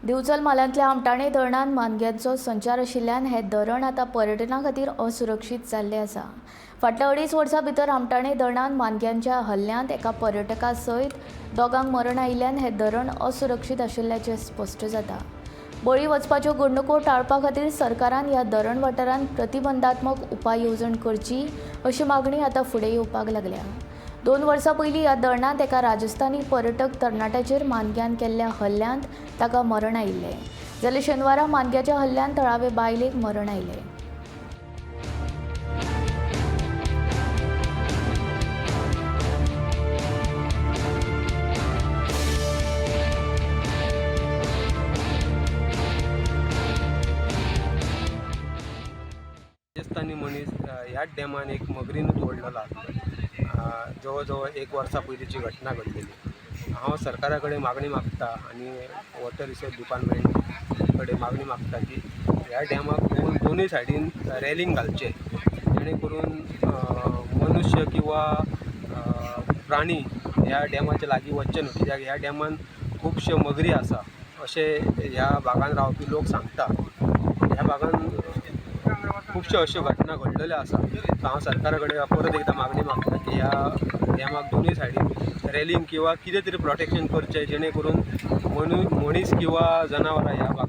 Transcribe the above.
दिवचल म्हालांतल्या आमठाणे धरणांत मानग्यांचो संचार आशिल्ल्यान हें धरण आतां पर्यटना खातीर असुरक्षीत जाल्लें आसा. फाटल्या 2.5 वर्सां भितर आमठाणे धरणांत मानग्यांच्या हल्ल्यांत एका पर्यटका सयत 2 गांक मरण आयिल्ल्यान हें धरण असुरक्षीत आशिल्ल्याचें स्पश्ट जाता. बळी वचपाच्यो घडणुको टाळपा खातीर सरकारान ह्या धरण वाठारांत प्रतिबंधात्मक उपाय येवजण करची अशी मागणी आतां फुडें येवपाक लागल्या. 2 वर्सां पयलीं ह्या धरणांत एका राजस्थानी पर्यटक तरणाट्याचेर मानग्यान केल्ल्या हल्ल्यांत ताका मरण आयिल्लें, जाल्यार शेनवारा मानग्याच्या हल्ल्यांत थळावे बायलेक मरण आयलें. राजस्थानी मनीस ह्याच डॅमान एक मगरीनूच ओडलेलो आसलो. जवळ जवळ 1 वर्सा पयलींची घटना घडलेली. हांव सरकारा कडेन मागणी मागता आनी वॉटर रिसोर्स डिपार्टमेंट कडेन मागणी मागता की ह्या डॅमाक दोनूय सायडीन रेलिंग घालचें, जेणे करून मनुष्य किंवा प्राणी ह्या डॅमाच्या लागीं वचचे न्हू, कित्याक ह्या डॅमान खुबश्यो मगरी आसा अशें ह्या भागान रावपी लोक सांगता. ह्या भागान खुबश्यो अश्यो घटना घडलेल्यो आसा. सो हांव सरकारा कडेन परत एकदां मागणी मागता की ह्या डॅमाक दोनूय सायडीन रेलिंग किंवा कितें तरी प्रोटेक्शन करचें, जेणे करून मनीस किंवा जनावरां ह्या भागान